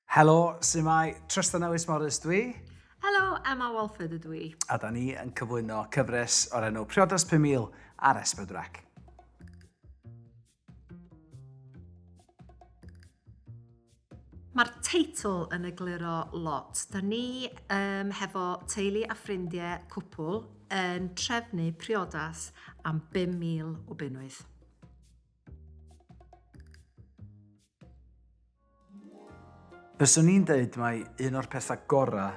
Helo, su'mai? Trystan Ellis Morris dwi. Helo, Emma Walford ydw i. A da ni yn cyflwyno cyfres o'r enw Priodas 5000 ar S4C. Mae'r teitl yn egluro lot. Da ni um, hefo teulu a ffrindiau cwpl yn trefnu priodas am 5,000 o bunnoedd. Fyswn i'n deud mai un o'r pethau gorau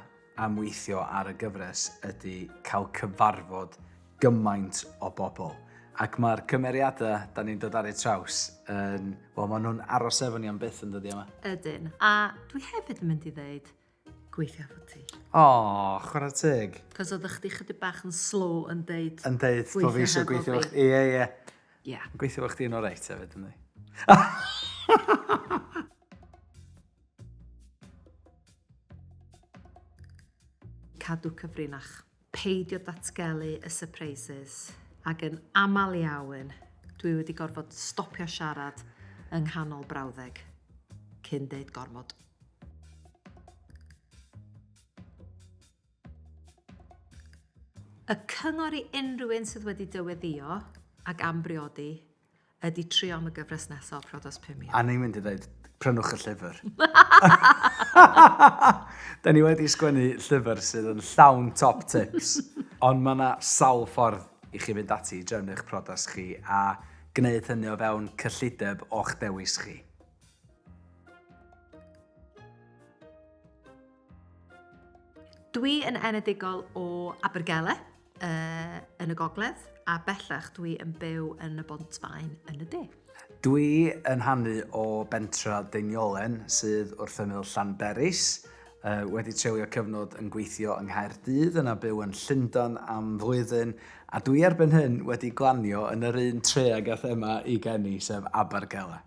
am weithio ar y gyfres ydy cael cyfarfod gymaint o bobl. Ac mae'r cymeriadau da ni'n dod ar eu traws yn... Wel, maen nhw'n aros efo ni am byth yn dydi yma. Ydyn. A dwi hefyd yn mynd i ddeud gweithio efo ti. O, chwarae teg. Cos oeddech chdi chydig bach yn slow yn deud... Yn deud bod fi eisiau gweithio efo chdi. Ie, ie. Ie. Gweithio efo chdi yn oreit hefyd, yndi. Cadw cyfrinach. Peidio datgelu y surprises. Ac yn aml iawn, dwi wedi gorfod stopio siarad yng nghanol brawddeg cyn deud gormod. Y cyngor i unrhyw un sydd wedi dyweddio ac am briodi ydy trio am y gyfres nesaf o Priodas 5000. A ni'n mynd i ddweud, prynwch y llyfr. da ni wedi sgwennu llyfr sydd yn llawn top tips, ond mae yna sawl ffordd i chi fynd ati i drefnu'ch priodas chi a gwneud hynny o fewn cyllideb o'ch dewis chi. Dwi yn enedigol o Abergele uh, yn y gogledd a bellach dwi yn byw yn y Bont-faen yn y de. Dwi yn hanu o bentra Deiniolen sydd wrth ymyl Llanberis. Uh, wedi treulio cyfnod yn gweithio yng Nghaerdydd yna byw yn Llundain am flwyddyn a dwi erbyn hyn wedi glanio yn yr un tre ag ath Emma i geni, sef Abergele.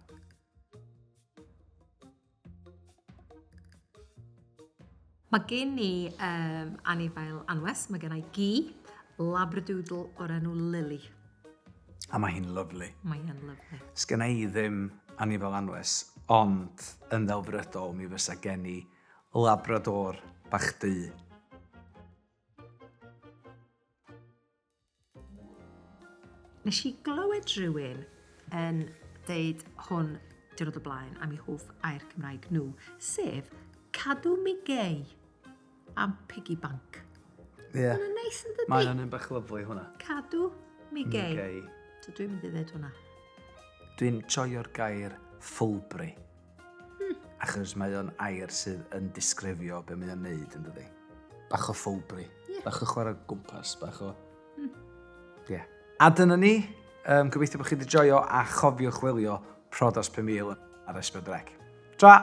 Mae gen i um, anifail anwes, mae gen i gi, labradoodle o'r enw Lily. A mae hi'n lyflu. Mae hi'n lyflu. Sgynna i ddim anifail anwes, ond yn ddelfrydol mi fysa gen i labrador bach du. Nes i glywed rhywun yn deud hwn diwrnod o blaen am eu hoff air Cymraeg nhw, sef cadw mi gei am piggy bank. Ie. Yeah. Mae'n neis yn dydi? Mae'n un bach lyflu hwnna. Cadw mi gei. Mi gei. So dwi'n mynd i ddeud hwnna. Dwi'n joio'r gair ffwlbri. Achos mae o'n air sydd yn disgrifio be mae o'n neud, yn dydi? Bach o ffwlbri. Yeah. Bach o chwarae gwmpas, bach o... Yeah. A dyna ni. Um, gobeithio bod chi wedi joio a chofiwch wylio Priodas 5000 ar S4C. Tra!